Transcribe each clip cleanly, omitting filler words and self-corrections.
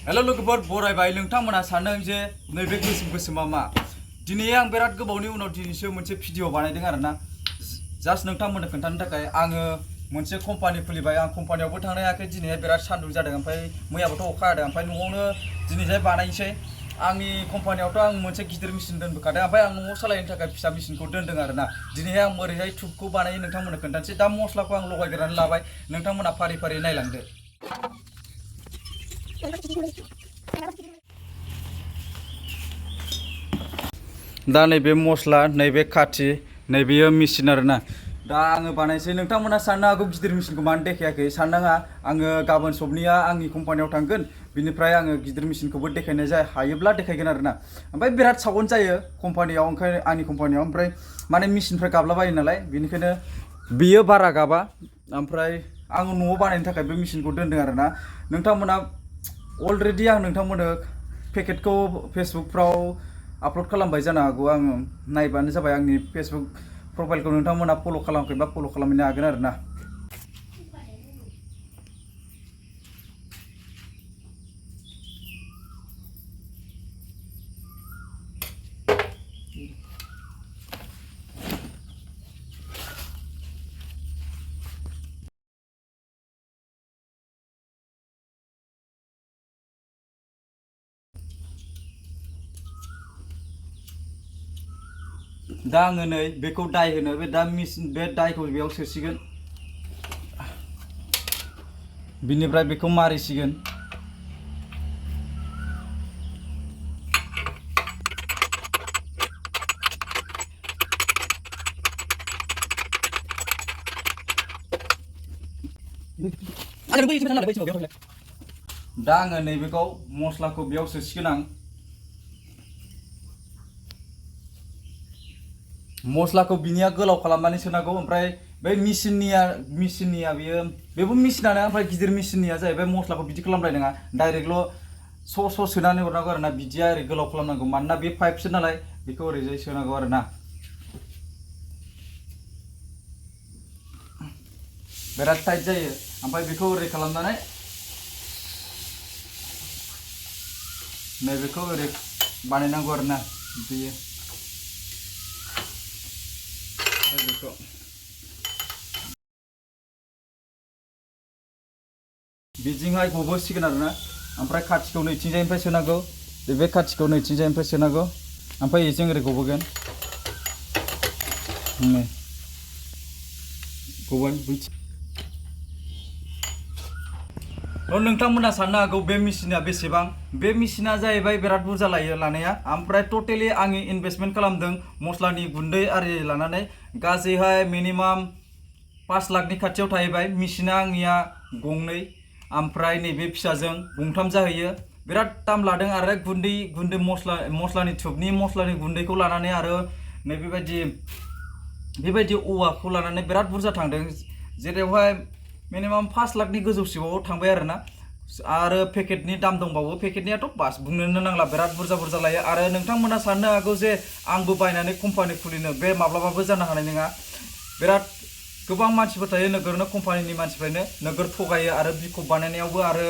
hello लोगोफोर बरायबाय नोंथांमोना सानदों जे नैबे गोसोम गोसोमा मा दिनै आं बिराद गोबावनि उनाव दिनैसो मोनसे भिडिअ बानायदों आरोना जास्ट नोंथांमोननो खोन्थानो थाखाय आङो मोनसे कम्पानि खुलिबाय आं कम्पानियावबो थांनो हायाखै दिनैहाय बिराद सान्दुं जादों ओमफ्राय मैयाबोथ' अखा हादों ओमफ्राय न'आवनो दिनैहाय बानायनोसै आंनि कम्पानियावथ' आं मोनसे गिदिर मेसिन दोनबोखादों ओमफ्राय आं न'आव सालायनो थाखाय फिसा मेसिनखौ दोनदों आरोना दिनैहाय आं ओरैहाय टुबखौ बानायो नोंथांमोननो खोन्थानोसै दा मस्लाखौ आं लगायग्रोनानै लाबाय नोंथांमोना फारि फारि नायलांदो दा नैबे मस्ला नैबे खाथि नैबेयो मेसिन आरोना दा आङो बानायसै नोंथांमोना साननो हागौ गिदिर मेसिनखौ मानो देखायाखै साननाङा आङो गाबोन सबनिया आंनि कम्पानियाव थांगोन बिनिफ्राय आङो गिदिर मेसिनखौबो देखायनाय जाय हायोब्ला देखायगोन आरोना ओमफ्राय बिराद साउन्ड जायो कम्पानियाव ओंखायनो आंनि कम्पानियाव ओमफ्राय माने मेसिननिफ्राय गाबलाबायो नालाय बेनिखायनो बियो बारा गाबा ओमफ्राय आङो न'आव बानायनो थाखाय बे मेसिनखौ दोनदों आरोना नोंथांमोना अलरेडि आं नोंथांमोननो पेकेटखौ फेसबुकफ्राव आपल'ड खालामबाय जानो हागौ आङो नायबानो जाबाय आंनि फेसबुक प्रफाइलखौ नोंथांमोना फल' खालामाखैबा फल' खालामनो हागोन आरोना दा आङो नै बेखौ डाइ होनो बे दा मेसिन बे डाइखौ बेयाव सोसिगोन बिनिफ्राय बेखौ मारिसिगोन दा आङो नैबेखौ मस्लाखौ बेयाव सोसिगोन आं मस्लाखौ बिनिया गोलाव खालामनानै सोनांगौ ओमफ्राय बै मेसिननिया बेबो मेसिनानो ओमफ्राय गिदिर मेसिननिया जाहैबाय मस्लाखौ बिदि खालामनाय नङा डाइरेक्टल' स' सोनानै हरनांगौ आरोना बिदिया ओरै गोलाव खालामनांगौ मानोना बे पाइपसो नालाय बेखौ ओरैजाय सोनांगौ आरोना बिराद टाइट जायो ओमफ्राय बेखौ ओरै खालामनानै नैबेखौ ओरै बानायनांगौ आरोना बेयो बेखौ बिदिहाय गबोसिगोन आरोना ओमफ्राय खाथिखौ नैथिंजायनिफ्राय सोनांगौ बे खाथिखौ नैथिंजायनिफ्राय सोनांगौ ओमफ्राय बेजों ओरै गबोगोन गबाय नोंथांमोना साननो हागौ बे मेसिना बेसेबां बे मेसिना जाहैबाय बिराद बुरजा लायो लानाया ओमफ्राय टटेलि आङो इनभेस्टमेन्ट खालामदों मस्लानि गुन्दै आरि लानानै गासैहाय मिनिमाम 5 लाखनि खाथियाव थाहैबाय मेसिना आंनिया गंनै ओमफ्राय नैबे फिसाजों गंथाम जाहैयो बिराद दाम लादों आरो गुन्दै मस्लानि टुबनि मस्लानि गुन्दैखौ लानानै आरो बेबायदि औवाखौ लानानै बिराद बुरजा थांदों जेरावहाय मिनिमाम 5 लाखनि गोजौसिमाव थांबाय आरोना आरो पेकेटनि दाम दंबावो पेकेटनियाथ' बास बुंनोनो नांला बिराद बुरजा लायो आरो नोंथांमोना साननो हागौ जे आंबो बायनानै कम्पानि खुलिनो बे माब्लाबाबो जानो हानाय नङा बिराद गोबां मानसिफोर थायो नोगोरनो कम्पानिनि मानसिफ्रानो नोगोर थगायो आरो बिखौ बानायनायावबो आरो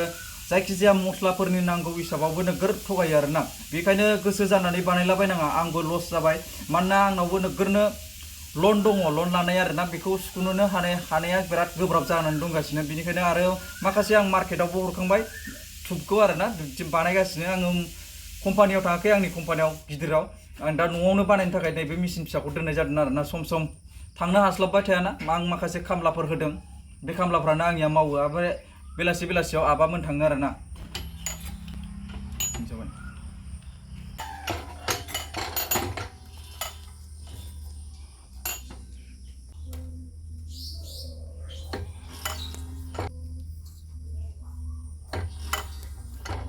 जायखिजाया मस्लाफोरनि नांगौ हिसाबावबो नोगोर थगायो आरोना बेखायनो गोसो जानानै बानायलाबायनाङा आंबो लस जाबाय मानोना आंनावबो नोगोरनो लन दङ लन लानाय आरोना बेखौ सुख'नो हानाया बिराद गोब्राब जानानै दंगासिनो बेनिखायनो आरो माखासे आं मार्केटावबो हरखांबाय टुबखौ आरोना बानायगासिनो आङो कम्पानियाव थाङाखै आंनि कम्पानियाव गिदिराव आं दा न'आवनो बानायनो थाखाय नैबे मेसिन फिसाखौ दोननाय जादों आरोना सम थांनो हास्लाबबाय थायाना आं माखासे खामलाफोर होदों बे खामलाफ्रानो आंनिया मावो ओमफ्राय बेलासियाव आबामोन थाङो आरोना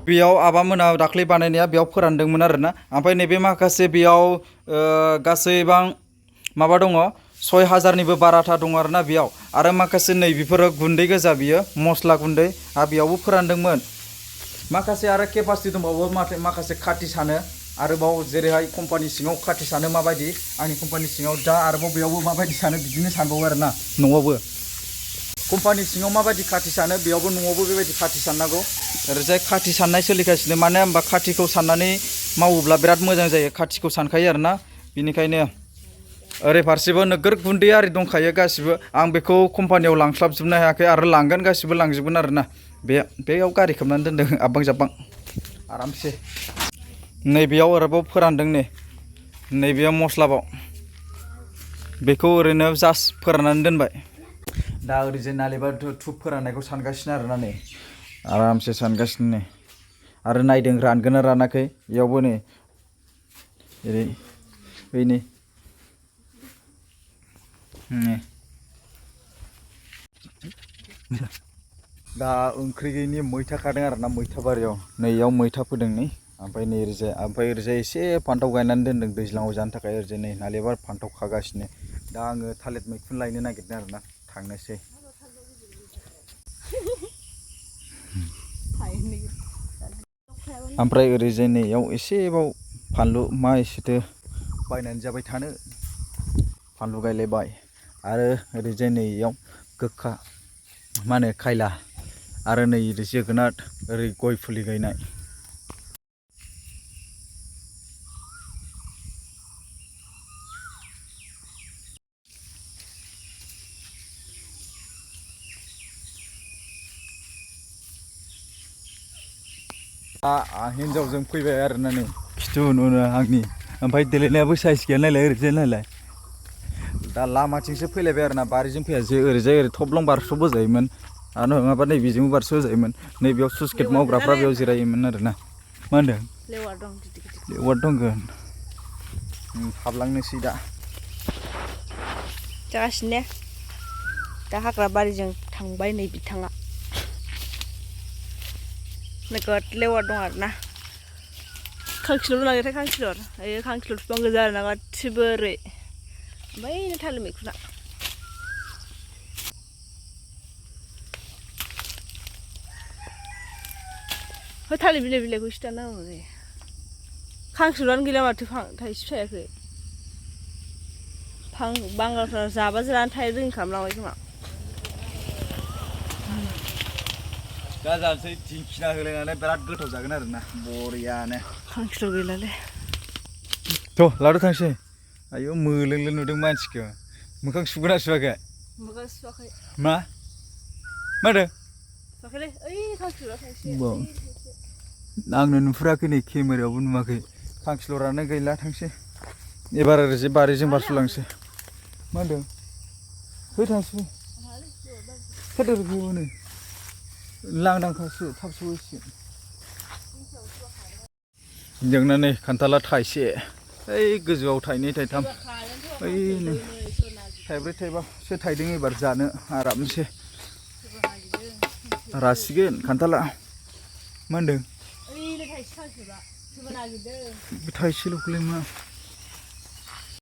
बेयाव आबामोना दाख्लै बानायनाया बेयाव फोरानदोंमोन आरोना ओमफ्राय नैबे माखासे बेयाव गासैबां माबा दङ 6000निबो बाराथा दङ आरोना बेयाव आरो माखासे नै बेफोरो गुन्दै गोजा बियो मस्ला गुन्दै आरो बेयावबो फोरानदोंमोन माखासे आरो केपासिटि दंबावो माखासे खाथि सानो आरोबाव जेरैहाय कम्पानि सिङाव खाथि सानो माबायदि आंनि कम्पानि सिङाव दा आरोबाव बेयावबो माबायदि सानो बिदिनो सानबावो आरोना न'आवबो कम्पानि सिङाव माबायदि खाथि सानो बेयावबो न'आवबो बेबायदि खाथि साननांगौ ओरैजाय खाथि साननाय सोलिगासिनो मानो होनबा खाथिखौ साननानै मावोब्ला बिराद मोजां जायो खाथिखौ सानखायो आरोना बिनिखायनो ओरै फारसेबो नोगोर गुन्दै आरि दंखायो गासिबो आं बेखौ कम्पानियाव लांस्लाबजोबनो हायाखै आरो लांगोन गासिबो लांजोबगोन आरोना बेयाव गारि खोबनानै दोनदों आबां जाबां आरामसे नैबेयाव आरोबाव फोरानदों नैबेयाव मस्लाबाव बेखौ ओरैनो जास्ट फोराननानै दोनबाय दा ओरैजाय नालेबा धुप फोराननायखौ सानगासिनो आरोना नै आरामसे सानगासिनो आरो नायदों रानगोन ना रानाखै बेयावबो नै ओरै बैनि दा ओंख्रि गैयिनि मैथा खादों आरोना मैथा बारियाव नैयाव मैथा फोदों नै ओमफ्राय ओरैजाय एसे फान्थाव गायनानै दोनदों दैज्लाङाव जानो थाखाय ओरैजाय नै नालेबार फान्थाव खागासिनो दा आङो थालिर मैखुन लायनो नागिरदों आरोना थांनोसै ओमफ्राय ओरैजाय नैयाव एसेबाव फानलु मा एसेथो बायनानै जाबाय थानो फानलु गायलायबाय आरो ओरैजाय नैयाव गोखा मा होनो खायला आरो नै ओरै जोगोनार ओरै गय फुलि गायनाय हिन्जावजों फैबाय आरोना नै खिथु नुनो आंनि ओमफ्राय देलायनायाबो साइज गैया नायलाय ओरैजाय नायलाय दा लामाथिंसो फैलायबाय आरोना बारिजों फैयासै ओरैजाय ओरै थब्लं बारस' बोजायोमोन आरो नङाबा नैबेजोंबो बारस' होजायोमोन नैबेयाव सुइस गेट मावग्राफ्रा बेयाव जिरायोमोन आरोना मा होनदों लेवार दंगोन हाबलांनोसै दा जागासिनो दा हाग्रा बारिजों थांबाय नै बिथाङा नोगोद लेवार दं आरोना खांखिलर नागिरथाय खांखिलर ओइ खांखिलर बिफां गोजा आरोना गासिबो ओरै ओमफ्राय थालिर मैखुना थालिर बिलाइखौ एसे दाननांगौ नै खांखिलरानो गैला माथो थाइसे थायाखै बांगालफ्रा जाबा जानानै थायो रोङि खालामलांबाय खोमा दा जानोसै दिंखिया होलायनानै बिराद गोथाव जागोन आरोना बरियानो खांखिलर गैलालै थ' लादो थांसै आयौ मोलोंलो नुदों मानसिखौ मोखां सुगोना सुवाखै मोखां सुवाखै मा होनदों सुवाखैलै ओइ खांखिलरा थाइसे आंनो नुहुराखै नै केमेरायावबो नुवाखै खांखिलरानो गैला थांसै एबार ओरैजाय बारिजों बारस'लांसै मा होनदों फै थांसै सोर होनो लांदांखासो थाब सहैसिगोन जोंना नै खान्थाला थाइसे ओइ गोजौआव थाइनै थाइथाम ओइनो थाइब्रै थाइबासो थाइदों एबार जानो आरामसे रासिगोन खान्थाला मा होनदों थाइसेल'खौलाय मा